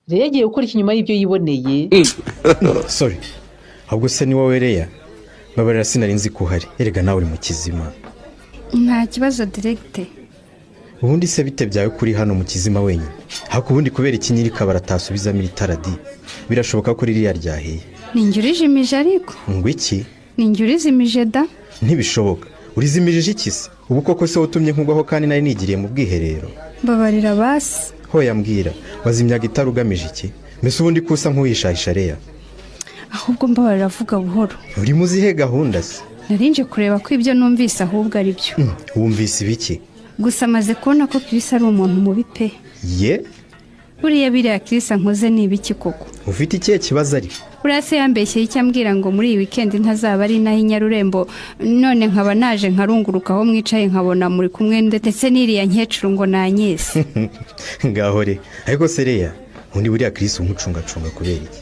Leya agiye gukora iki nyuma y'ibyo yiboneye? Sorry, ahubwo se ni wowe Leya? Babarira, sinari nzi ko uhari. Erega nawe uri mu kizima. Nta kibazo, directeur. Ubundi se bite byawe kuri hano mu kizima wenyine? Haka ubundi kubera iki nyiri kabari atasubizamo itara di? Birashoboka ko ririya ryahiye. Ni njye urijimije ariko. Ngo iki? Ni njye urizimije da. Ntibishoboka! Urizimirije iki se ubu koko? Se utumye nkugwaho kandi nari nigiriye mu bwiherero? Mbabarira basi. Hoya, mbwira, wazimyaga itara ugamije iki mbese? Ubundi ko usa nk'uwishahisha, Leya? Ahubwo mbabarira, avuga buhoro. Uri mu zihe gahunda se? Narinje kureba ko ibyo numvise ahubwo ari byo. Wumvise ibiki? Gusa amaze kubona ko Chris ari umuntu mubi pe. Ye? Buriya biriya Chris ankoze ni ibiki koko? Ufite ikihe kibazo ari? Buriya se yambeshyeye icyo ambwira ngo muri iyi weekend ntazaba ari inaha i Nyarurembo, none nkaba naje nkarunguruka aho mwicaye, nkabona muri kumwe ndetse n'iriya nkecuru ngo nanyese? Ngaho re! Ariko se Leya, ubundi buriya Chris umucungacunga kubera iki?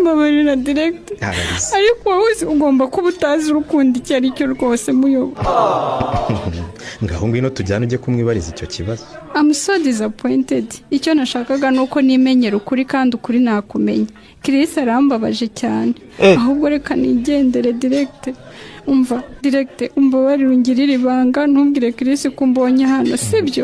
Mbabarira, directeur. Ararize. Ariko wowe ugomba kuba utazi urukundo icyo ari cyo rwose, muyobo. Ngaho ngwino tujyane ujye kumwibariza icyo kibazo. I'm so disappointed. Icyo nashakaga ni uko nimenyera ukuri, kandi ukuri nakumenya. Chris arambabaje cyane. Ahubwo reka nigendere, directeur. Umva directeur, umbabarire, ungirire ibanga, ntubwire Chris ko umbonye hano, sibyo?